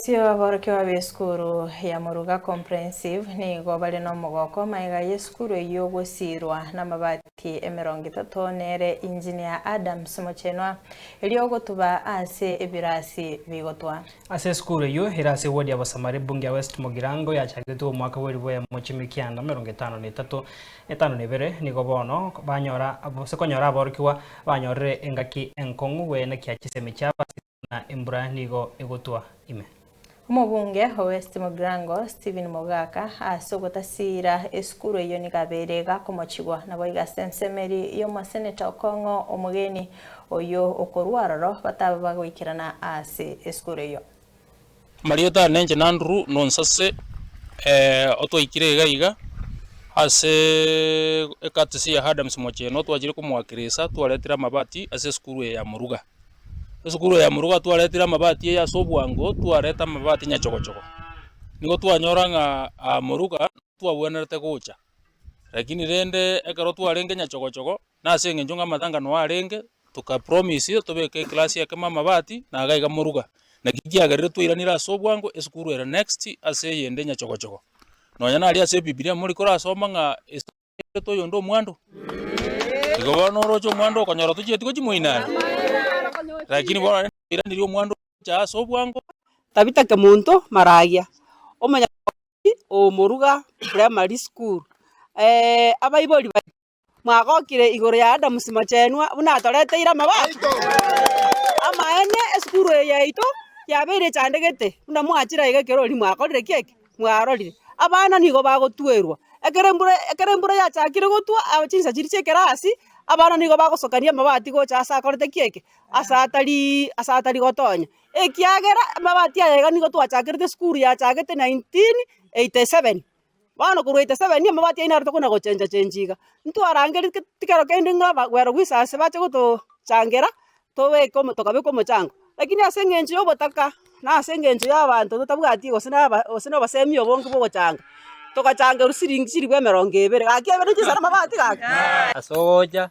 Omogusii aborokigwa b'esukuru ya Moruga Comprehensive nigo bare nomogoko magega y'esukuru eyio gosiirwa namabati 30 nere Engineer Adams Mochenwa erio ogotuba ase ebirasi bigotwa. Ase esukuru eyio ere ase ewodi ya Bosamari ebunge ya West Mugirango yachagetwe omwaka bw'elifu eyemo chimikianda 53 na 52 nigo bono banyora gose konyora aborokigwa banyorire engaki enkong'u bwenekia chisemi chiabo ase na embura nigo egotwa ime. Omobunge o West Mugirango, Stephen Mogaka, ase ogotasiira esukuru eyio nigo abeire gakomochigwa naboigo ase ensemeri y'omoseneta Okong'o Omogeni oyio okorwa aroro bataba bagoikerana ase esukuru eyio. Amarieta ane inche n'Andrew Nonsase, otwaikire iga iga ase ecourtesy ya Adams Mocheno twachire komoakirisa twaretire amabati ase esukuru eye ya Moruga. Esukuru eye ya Moruga twaretire amabati eye ase obwango twareta amabati nyachogochogo. Nigo twanyora ng'a aa Moruga twabwenerete gocha, lakini rende ekero twarenge nyachogochogo nase eng'encho ng'a amatanga noo arenge, toka promise tobeke eclass ekemo amabati na iga iga moruga. Naki kiagerire twairanire ase obwango esukuru ere next ase eyende nyachogochogo. Nonya naria ase ebibilia mori korasoma ng'a ase oyonde omwando, igo bono oroche omwando okonyora tochieti gochia moino aria, lakini bono rende twairaniri omwando gocha ase obwango. Tabitha Kemunto Maragia, omonyakori o Moruga Primary School, abaibori baito mwagokire igoro ya Adams Mochenwa buna atoreteire amabati? Amaene esukuru eye yaito yabeire echandegete buna mwachire iga ekero oria mwakorire ki eke? Mwarorire. Abana nigo bagotwerwa, ekero embura ekero embura yachakire gotwa chinsa chiria chia ekerasi, abana nigo bagosokania amabati gocha ase akorete ki eke? Ase atariii ase atari gotonya. Ekiagera amabati aya iga nigo twachakerete esukuru yachagete 1987, bono korwa 87 amabati aywo naro tokona gochenja chenji iga. Ntwarangeria kero kende ng'a abagwero bwa bache gotochangera tobeke omo tokabeka omochango, lakini ase eng'encho ya obotaka na ase eng'encho ya abanto totabwati gose na aba gose na obosemi obonge bwa ogochanga, togachangerwa siringi chilifu emerongo ebere, gaki ebere chisare amabati gaki. Ase ogocha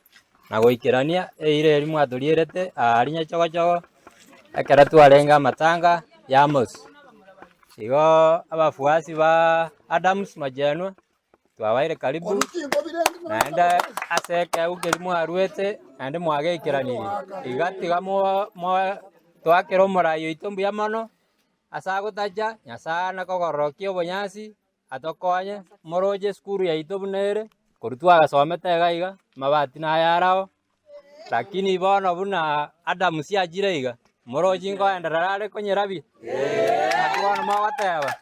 na goikerania eira eria mwatorierete aaria nyachogochogo, ekero twarenge amatanga y'Amos. Igo abafuasi ba Adams Majenwa twabaire karibu, naende ase ekeegu keria mwaruete naende mwageikeranirie. Iga tiga mo mo toakere omorai oito mbuya mono, ase agotacha, Nyasaye ane kogororokia obonyansi, atokonye, moroche esukuru yaito buna ere, korwa twagasomete iga iga, amabati naye arao, lakini bono buna Adams achire iga, moroche nkoenderera are konyerabia? Naki bono mogoteba.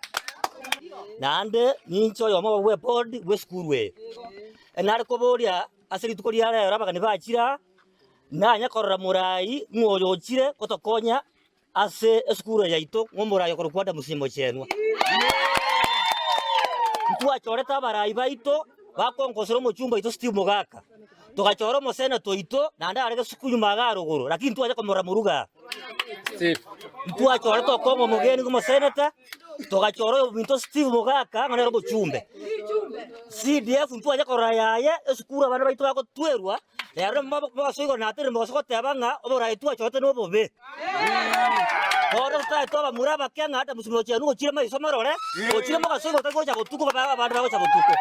Naende ninche oyomo bw'ebodi bw'esukuru eye. Nare koboria ase rituko ria rero abageni bachire aa, nanye korora morai ng'a oyo ochire gotokonya ase esukuru eye yaito ng'a omorai okorokwa Adamu Simochenwa. Ntwachorete abarai baito bakongosera omochumba oito Steve Mogaka, togachora omoseneta oito naende are gesuku nyuma iga arogoro, lakini ntwacha komorora moruga aa. Ntwachorete okong'a omogeni ng'a omoseneta, togachora oyominto Steve Mogaka ng'a nere omochumbe. CDF ntwacha korora yaye esukuru abana baito bagotwerwa, rero mogaso igoro naterire mogaso goteba ng'a oborai twachorete nobobe. Bono totaete abamura abake ng'a Adamu Simochenu gochire maiso marore, gochire mogaso igoro tari gocha botuko babe abande bagocha botuko.